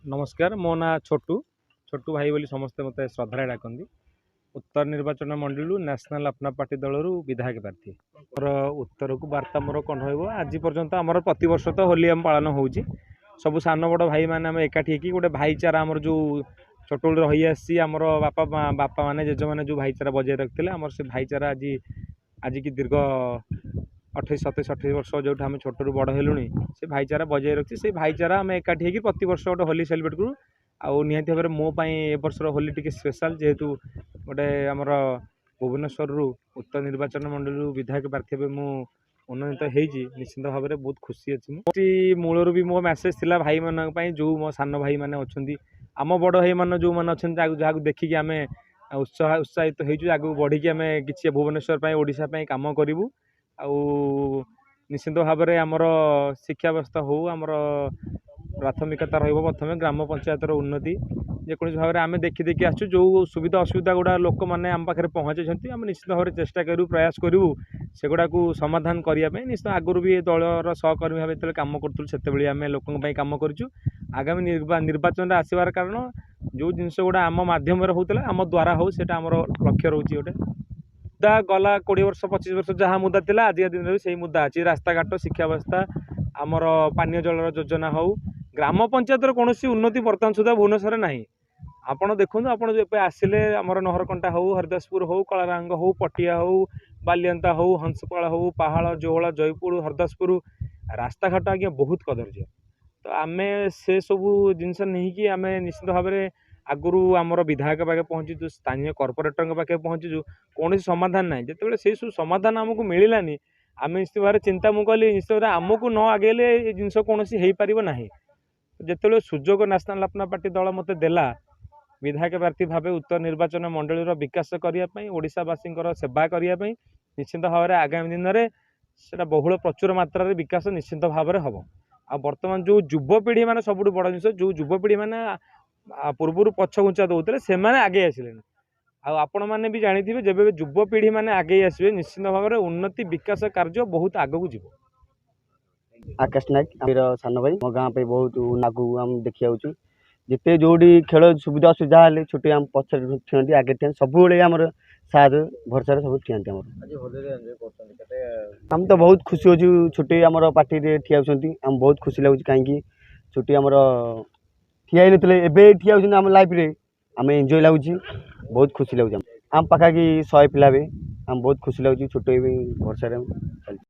ନମସ୍କାର, ମୋ ନାଁ ଛୋଟୁ, ଛୋଟୁ ଭାଇ ବୋଲି ସମସ୍ତେ ମୋତେ ଶ୍ରଦ୍ଧାରେ ଡାକନ୍ତି। ଉତ୍ତର ନିର୍ବାଚନ ମଣ୍ଡଳୀରୁ ନ୍ୟାସନାଲ୍ ଆପନା ପାର୍ଟି ଦଳରୁ ବିଧାୟକ ପ୍ରାର୍ଥୀ। ମୋର ଉତ୍ତରକୁ ବାର୍ତ୍ତା ମୋର କ'ଣ ରହିବ? ଆଜି ପର୍ଯ୍ୟନ୍ତ ଆମର ପ୍ରତିବର୍ଷ ତ ହୋଲି ଆମ ପାଳନ ହେଉଛି। ସବୁ ସାନ ବଡ଼ ଭାଇମାନେ ଆମେ ଏକାଠି ହେଇକି ଗୋଟେ ଭାଇଚାରା ଆମର ଯେଉଁ ଛୋଟବେଳୁ ରହିଆସିଛି, ଆମର ବାପା ବାପାମାନେ ଜେଜେମାନେ ଯେଉଁ ଭାଇଚାରା ବଜାୟ ରଖିଥିଲେ, ଆମର ସେ ଭାଇଚାରା ଆଜିକି ଦୀର୍ଘ 28, 27, 28 ବର୍ଷ ଯେଉଁଠି ଆମେ ଛୋଟରୁ ବଡ଼ ହେଲୁଣି, ସେ ଭାଇଚାରା ବଜାୟ ରଖିଛି। ସେଇ ଭାଇଚାରା ଆମେ ଏକାଠି ହେଇକି ପ୍ରତିବର୍ଷ ଗୋଟେ ହୋଲି ସେଲିବ୍ରେଟ୍ କରୁ। ଆଉ ନିହାତି ଭାବରେ ମୋ ପାଇଁ ଏ ବର୍ଷର ହୋଲି ଟିକେ ସ୍ପେଶାଲ୍, ଯେହେତୁ ଗୋଟେ ଆମର ଭୁବନେଶ୍ୱରରୁ ଉତ୍ତର ନିର୍ବାଚନ ମଣ୍ଡଳୀରୁ ବିଧାୟକ ପ୍ରାର୍ଥୀ ଭାବେ ମୁଁ ମନୋନୀତ ହେଇଛି। ନିଶ୍ଚିନ୍ତ ଭାବରେ ବହୁତ ଖୁସି ଅଛି ମୁଁ। ମୂଳରୁ ବି ମୋ ମେସେଜ୍ ଥିଲା ଭାଇମାନଙ୍କ ପାଇଁ, ଯେଉଁ ମୋ ସାନ ଭାଇମାନେ ଅଛନ୍ତି, ଆମ ବଡ଼ ଭାଇମାନେ ଯେଉଁମାନେ ଅଛନ୍ତି, ଯାହାକୁ ଦେଖିକି ଆମେ ଉତ୍ସାହିତ ହେଇଛୁ, ଆଗକୁ ବଢ଼ିକି ଆମେ କିଛି ଭୁବନେଶ୍ୱର ପାଇଁ, ଓଡ଼ିଶା ପାଇଁ କାମ କରିବୁ। ଆଉ ନିଶ୍ଚିନ୍ତ ଭାବରେ ଆମର ଶିକ୍ଷା ବ୍ୟବସ୍ଥା ହଉ, ଆମର ପ୍ରାଥମିକତା ରହିବ ପ୍ରଥମେ ଗ୍ରାମ ପଞ୍ଚାୟତର ଉନ୍ନତି। ଯେକୌଣସି ଭାବରେ ଆମେ ଦେଖି ଦେଖି ଆସୁଛୁ, ଯେଉଁ ସୁବିଧା ଅସୁବିଧା ଗୁଡ଼ା ଲୋକମାନେ ଆମ ପାଖରେ ପହଞ୍ଚାଇଛନ୍ତି, ଆମେ ନିଶ୍ଚିତ ଭାବରେ ଚେଷ୍ଟା କରିବୁ, ପ୍ରୟାସ କରିବୁ ସେଗୁଡ଼ାକୁ ସମାଧାନ କରିବା ପାଇଁ। ନିଶ୍ଚିତ ଆଗରୁ ବି ଏ ଦଳର ସହକର୍ମୀ ଭାବେ ଯେତେବେଳେ କାମ କରୁଥିଲୁ, ସେତେବେଳେ ଆମେ ଲୋକଙ୍କ ପାଇଁ କାମ କରିଛୁ। ଆଗାମୀ ନିର୍ବାଚନରେ ଆସିବାର କାରଣ, ଯେଉଁ ଜିନିଷ ଗୁଡ଼ା ଆମ ମାଧ୍ୟମରେ ହେଉଥିଲା, ଆମ ଦ୍ୱାରା ହେଉ, ସେଇଟା ଆମର ଲକ୍ଷ୍ୟ ରହୁଛି। ଗୋଟେ ମୁଦ୍ଦା ଗଲା 20 ବର୍ଷ, 25 ବର୍ଷ ଯାହା ମୁଦ୍ଦା ଥିଲା, ଆଜିକା ଦିନରେ ବି ସେଇ ମୁଦ୍ଦା ଅଛି। ରାସ୍ତାଘାଟ, ଶିକ୍ଷା ବ୍ୟବସ୍ଥା, ଆମର ପାନୀୟ ଜଳର ଯୋଜନା ହେଉ, ଗ୍ରାମ ପଞ୍ଚାୟତର କୌଣସି ଉନ୍ନତି ବର୍ତ୍ତମାନ ସୁଦ୍ଧା ଭୁବନେଶ୍ୱରରେ ନାହିଁ। ଆପଣ ଦେଖନ୍ତୁ, ଆପଣ ଏବେ ଆସିଲେ ଆମର ନହରକଣ୍ଟା ହେଉ, ହରିଦାସପୁର ହେଉ, କଳାରାଙ୍ଗ ହେଉ, ପଟିଆ ହେଉ, ବାଲିଅନ୍ତା ହେଉ, ହଂସପାଳ ହେଉ, ପାହାଳ, ଯୋହଳ, ଜୟପୁର, ହରିଦାସପୁର, ରାସ୍ତାଘାଟ ଆଜ୍ଞା ବହୁତ କଦର୍ଯ୍ୟ। ତ ଆମେ ସେସବୁ ଜିନିଷ ନେଇକି ଆମେ ନିଶ୍ଚିତ ଭାବରେ ଆଗରୁ ଆମର ବିଧାୟକ ପାଖେ ପହଞ୍ଚିଛୁ, ସ୍ଥାନୀୟ କର୍ପୋରେଟରଙ୍କ ପାଖେ ପହଞ୍ଚିଛୁ, କୌଣସି ସମାଧାନ ନାହିଁ। ଯେତେବେଳେ ସେଇ ସବୁ ସମାଧାନ ଆମକୁ ମିଳିଲାନି, ଆମେ ନିଶ୍ଚିତ ଭାବରେ ଚିନ୍ତା ମୁଁ କଲି, ନିଶ୍ଚିତ ଭାବରେ ଆମକୁ ନ ଆଗେଇଲେ ଏ ଜିନିଷ କୌଣସି ହେଇପାରିବ ନାହିଁ। ଯେତେବେଳେ ସୁଯୋଗ ନ୍ୟାସନାଲ୍ ଆପନା ପାର୍ଟି ଦଳ ମୋତେ ଦେଲା ବିଧାୟକ ପ୍ରାର୍ଥୀ ଭାବେ ଉତ୍ତର ନିର୍ବାଚନ ମଣ୍ଡଳୀର ବିକାଶ କରିବା ପାଇଁ, ଓଡ଼ିଶାବାସୀଙ୍କର ସେବା କରିବା ପାଇଁ, ନିଶ୍ଚିନ୍ତ ଭାବରେ ଆଗାମୀ ଦିନରେ ସେଇଟା ବହୁଳ ପ୍ରଚୁର ମାତ୍ରାରେ ବିକାଶ ନିଶ୍ଚିନ୍ତ ଭାବରେ ହେବ। ଆଉ ବର୍ତ୍ତମାନ ଯେଉଁ ଯୁବପିଢ଼ି ମାନେ, ସବୁଠୁ ବଡ଼ ଜିନିଷ, ଯେଉଁ ଯୁବପିଢ଼ି ମାନେ ପୂର୍ବରୁ ପଛଘୁଞ୍ଚା ଦେଉଥିଲେ, ସେମାନେ ଆଗେଇ ଆସିଲେଣି। ଆଉ ଆପଣମାନେ ବି ଜାଣିଥିବେ, ଯେବେ ଯୁବପିଢ଼ି ମାନେ ଆଗେଇ ଆସିବେ, ନିଶ୍ଚିନ୍ତ ଭାବରେ ଉନ୍ନତି ବିକାଶ କାର୍ଯ୍ୟ ବହୁତ ଆଗକୁ ଯିବ। ଆକାଶ ନାୟକ ଆମର ସାନ ଭାଇ, ମୋ ଗାଁ ପାଇଁ ବହୁତ ଆଗକୁ ଆମେ ଦେଖି ଯାଉଛୁ। ଯେତେ ଯେଉଁଠି ଖେଳ ସୁବିଧା ଅସୁବିଧା ହେଲେ ଛୁଟି ଆମ ପଛରେ ଠିଅନ୍ତି, ଆଗରେ ଠିଅନ୍ତି, ସବୁବେଳେ ଆମର ସାହାଯ୍ୟ ଭରସାରେ ସବୁ ଠିଅନ୍ତି ଆମର। ଆମେ ତ ବହୁତ ଖୁସି ଅଛୁ, ଛୁଟି ଆମର ପାର୍ଟିରେ ଠିଆ ହେଉଛନ୍ତି, ଆମକୁ ବହୁତ ଖୁସି ଲାଗୁଛି। କାହିଁକି ଛୁଟି ଆମର ଠିଆ ହେଇନଥିଲେ, ଏବେ ଠିଆ ହେଉଛନ୍ତି ଆମ ଲାଇଫ୍ରେ, ଆମେ ଏନ୍ଜୟ ଲାଗୁଛି, ବହୁତ ଖୁସି ଲାଗୁଛି। ଆମ ପାଖାପାଖି 100 ପିଲା ହେବେ। ଆମେ ବହୁତ ଖୁସି ଲାଗୁଛି, ଛୋଟ ବି ଭରସାରେ ଚାଲିଛି।